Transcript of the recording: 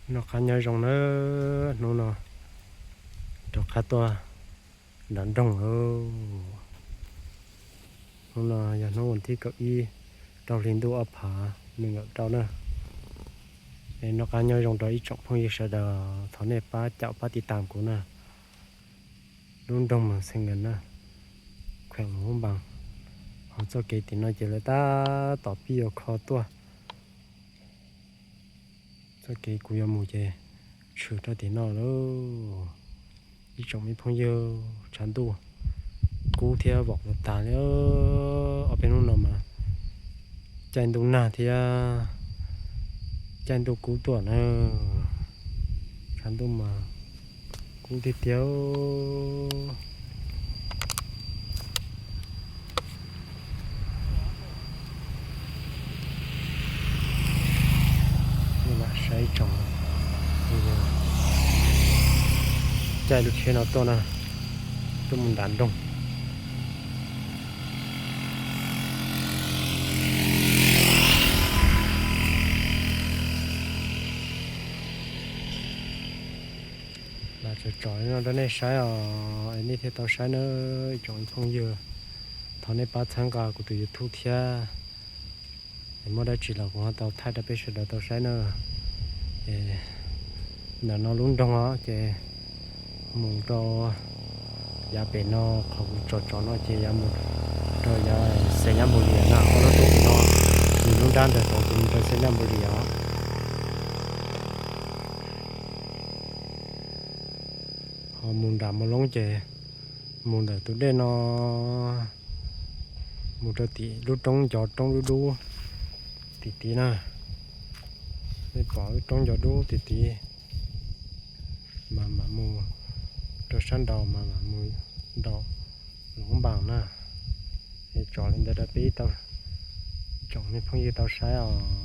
Noj qab nyob zoo nawb, hnub no rov qab tuaj nram nroog lawm. Hnub no yog hnub vas thib kaum ib, rau hli ntuj ob phav nees nkaum rau na. Es noj qab nyob zoo rau ib tsoom phooj ywg sawv daws, thov nej pab caum pab tiv tam kuv na. Lub nroog Mas Xees Nkas na, khueem Luam Npas. Ho txoj kev tim no ces lawv tab tom pib yuav kho tuaj. Txoj kev kuv yuav mus ces tshwm rau tim no lauj. Ib tsoom me phooj ywg, tshav ntuj kub thiab vom tas tas li. Ob peb hnub no mas caij ntuj nag thiab caij ntuj kub tuaj na. Tshav ntuj mas kub tiag tiag. Lam saib ib tsoom, caij lub tsheb no tuaj na, tuaj mus nram nroog. Lam tsom tsom li no rau nej saib os, es nej thiaj tau saib na. Ib tsoom phooj ywg, thov nej pab txhawb nqa kuv tus YouTube thiab, es muaj dab tsi los kuv ho tau thaij rau peb sawv daws tau saib na. Es ntawm no lub nroog os, ces mus rau yav pem no, qhov kuv tsom tsom no ces yav mus rau yav Xais Nyab Npus Lis na, ob lub roob no, nws lub nrab ntawm tod ces mus rau Xais Nyab Npus Lis os. Ho mus nram Mus Loob ces mus ntawm tus dej no mus rau tim lub roob ncov roob dub dub tim tid na. Nej pom lub roob ncov dub tim tid mas mam mus rau sab nraud mas mam mus nram Luam Npas na. Es tsom li ntawd rau peb tau, tsoom me phooj ywg tau saib os.